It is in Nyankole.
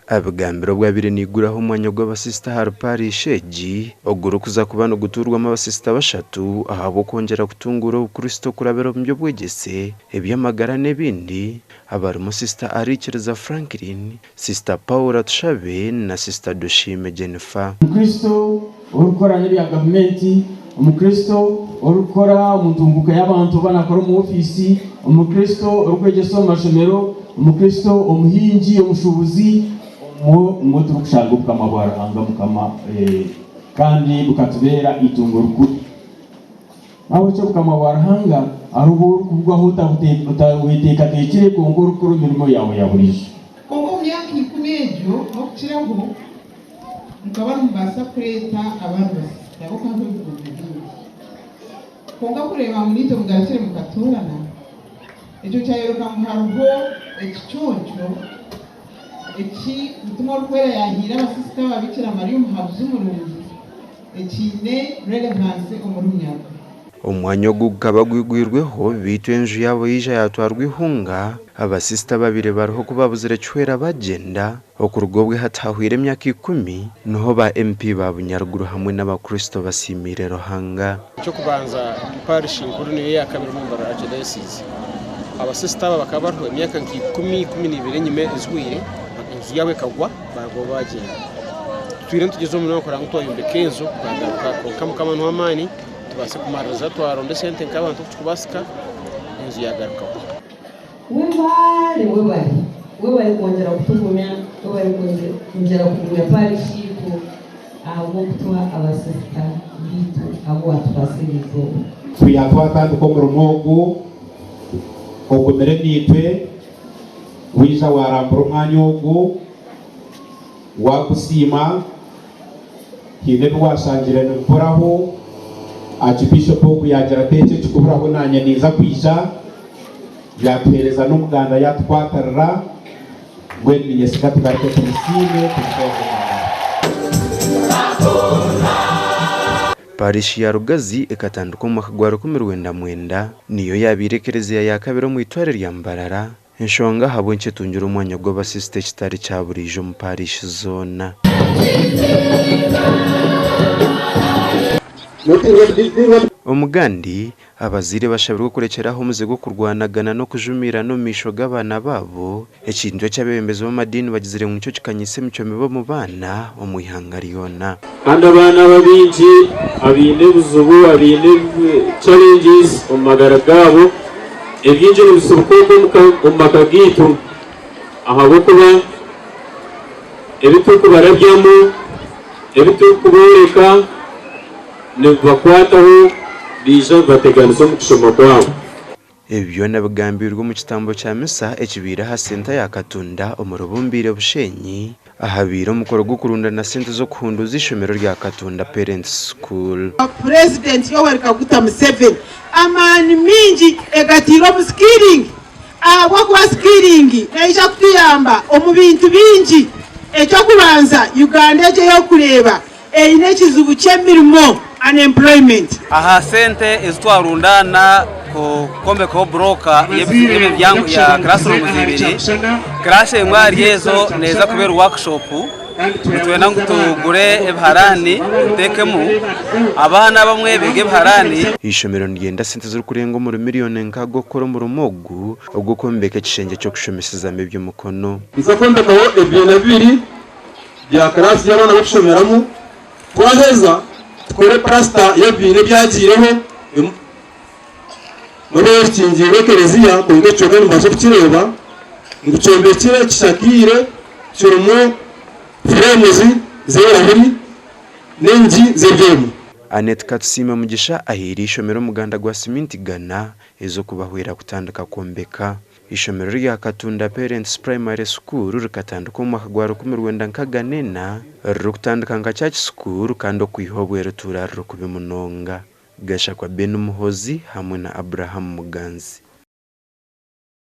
Abigambire obu abaire naiguraho omwanya gw'abasisita ahari parish egi ogurikuza kuba nigutuurwamu abasisita bashatu ahabw'okwongyera kutunguura obukristo kurabira omu by'obwegyese, eby'amagara n'ebindi abarimu Sisita Arikiriza Franklin, Sisita Paula Tushabe na Sisita Dushiime Jennifer. Omukristo orikukora n'ebya gavumenti, Omukristo orikukora omu ntunguuka y'abantu oba naakora omu ofiisi, Omukristo orikwegyesa omu mashomero, Omukristo omuhingi, omushuubuzi, omwo nimwo turikushanga Obukama bwa Ruhanga Mukama kandi bukatubeera eitungo rikuru. N'ahabw'ekyo Obukama bwa Ruhanga hariho obu orikubugwaho otabweteekateekire kwonka orikukora emirimo yaawe ya buriijo. Kwonka omu myaka ikumi egyo n'okukiraho, mukaba nimubaasa kureeta abandi basisita b'okuhaho ebibuuzo bingi. Kwonka kureeba ngu naitwe mugarukire mukatoorana, ekyo kyayoreka ngu hariho ekiconco eki Mutima Orikwera yaahaire abasisita aba Bikira Mariya Omuhabuzi Omurungi ekiine relevance omuri Bunyaruguru. Omwanya ogu gukaba gwigwirweho beitu enju yaabo yaija yatwarwa eihunga, abasisita ababaire bariho ku babuzire kihwera bagyenda. Okuruga obwe hati hahweire emyaka ikumi, niho ba MP ba Bunyaruguru hamwe n'abakristo basiimiire Ruhanga. Eky'okubanza parish nkuru niyo eyakabiri omu Mbarara Archdiocese. Abasisita aba bakaba bariho emyaka nka ikumi, ikumineibiri enyima ezihweire, enju yaabo ekagwa barugaho bagyenda. Tutwire nitugyezaho munonga kureba ngu twayombeka enju twagaruka kwonka Mukama n'ow'amaani tubaase kumaririza twaronda esente nk'abantu oku kirikubaasika enju yagarukaho. Webare webare webare kwongyera kutugumya webare kwongyera kugumya parish yaitu ahabw'okutuha abasisita baitu abu watukwasa eriizooba. Kwiha twatandika omurimo ogu, ogumire naitwe, waija waarambura omwanya ogu, waagusiima, haine ebi waashangire nibiburaho, Aakibiishopu ogu yaagira ati eki ekikuburaho naanye ninza kwija, yaatuheereza n'omuganda yaatukwatirira, mbwenu niinyesiga tugaruke tumusiime tumuteerere omu ngaro. Parish ya Rugazi ekatandikwa omu mwaka gwa 1900, niyo yaabaire ekereziya ya kabiri omu itware rya Mbarara. Enshonga ahabw'enki etungire omwanya gw'abasisita ekitari kya buriijo omu parish zoona. Omugandi, abazaire bashabirwe kurekyera aho omuze gw'okurwanagana n'okujumiirana omu maisho g'abaana baabo, ekintu eki abeebembezi b'amadiini bagizire ngu nikyo kikanyisa emicwe mibi omu baana omu ihanga ryona. Kandi abaana aba abaingi abaine ebizibu, abaine challenges omu magara gaabo, Ebingi nibisibuka okwo omu maka gaitu ahabw'okuba ebi turikubarabyamu, ebi turikubooreka nibibakwataho biija bibateganisa omu kushoma kwabo. Ebi byona bigambirwe omu kitambo kya misa ekibaire aha senta ya Katunda omuri Bumbiire Bushenyi Ahabaire omukoro gw'okurundana sente z'okuhunduuza eishomero rya Katunda Parents School. Purezidenti Yoweri Kaguta Museveni amaani maingi egataire omu skilling ahabw'okuba skilling neija kutuyamba omu bintu bingi. Eky'okubanza Uganda egi ey'okureeba eine ekizibu ky'emirimo, unemployment. Aha sente ezi twarundaana kwombekaho bulooka ya classrooms ibiri, class emwe ahari ezo neeza kuba eri workshop, nitwenda ngu tugure ebiharaani tuteekemu, abaana abamwe beege ebiharaani. Eishomero niryenda sente zirikurenga omuri miriyoni nkaaga okukora omurimo ogu ogw'okwombeka ekishengye ky'okushomesezamu eby'emikono. Nituza kwombekaho ebibiina bibiri bya kiraasi y'abaana b'okushomeramu, twaheza tukore purasita y'ebibiina ebyagiireho n'obu ekikingiirwe ekereziya kwonka ekicweka nimubaasa kukireeba ngu kyombekire kishakaire kirimu fureemuzi z'ebirahuri n'enyigi z'ebyoma. Annet Katusiime Mugisha ahaire eishomero omuganda gwa siminti igana ez'okubahwera kutandika kwombeka. Eishomero rya Katunda Parents Primary School rikatandika omu mwaka gwa 1964 ririkutandika nka church school kandi okwiha obwe rituura riri kubi munonga. Gashakwa Ben Muhoozi hamwe na Abraham Muganzi.